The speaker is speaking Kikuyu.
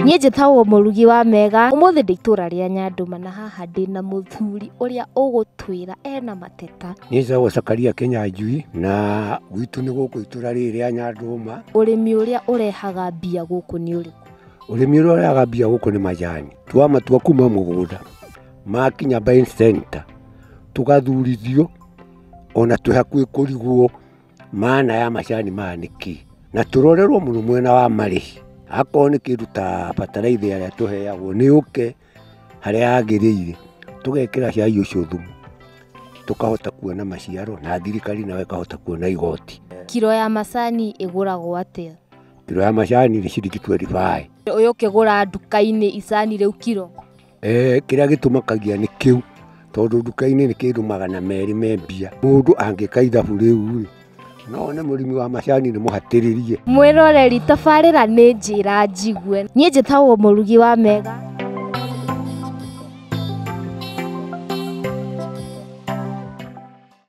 Niĩ njĩtagwo mũrugi wa mega. Ũmũthĩ ndĩ itũra rĩa Nyandũma na haha ndĩna mũthuri ũrĩa ũgũtwĩra ena mateta. Niĩ njĩtagwo Zakaria Kĩnyanjui na gwitũ nĩ gũkũ itũra rĩrĩ rĩa Nyandũma. Ũrĩmi ũrĩa ũrehaga mbia gũkũ nĩ ũrĩkũ? Ũrĩmi ũrĩa ũrehaga mbia gũkũ nĩ majani. Twamatua kuma mũgũnda makinya buying center tũgathurithio ona twĩ hakuhĩ kũrigwo maana ya macani maya nĩ kĩ, na tũrorerwo mũno mwena wa marĩhi. Akorwo nĩ kĩndũ ta bataraitha ĩrĩa tũheagwo nĩ yũke harĩa yagĩrĩire, tũgekĩra cai ũcio thumu tũkahota kuona maciaro na thirikari nayo ĩkahota kuona igoti. Kiro ya macani ĩgũragwo atĩa? Kiro ya macani nĩ ciringi 25. Ũyũ ũkĩgũra nduka-inĩ icani rĩu kiro? Kĩrĩa gĩtũmakagia nĩ kĩu, tondũ nduka-inĩ nĩ kĩndũ 200 me mbia. Mũndũ angĩka ithabu rĩu rĩ, no one mũrĩmi wa macani nĩ mũhatĩrĩrie. Mwĩroreri tabarĩra nĩ njĩra njigue. Niĩ njĩtagwo mũrugi wa mega.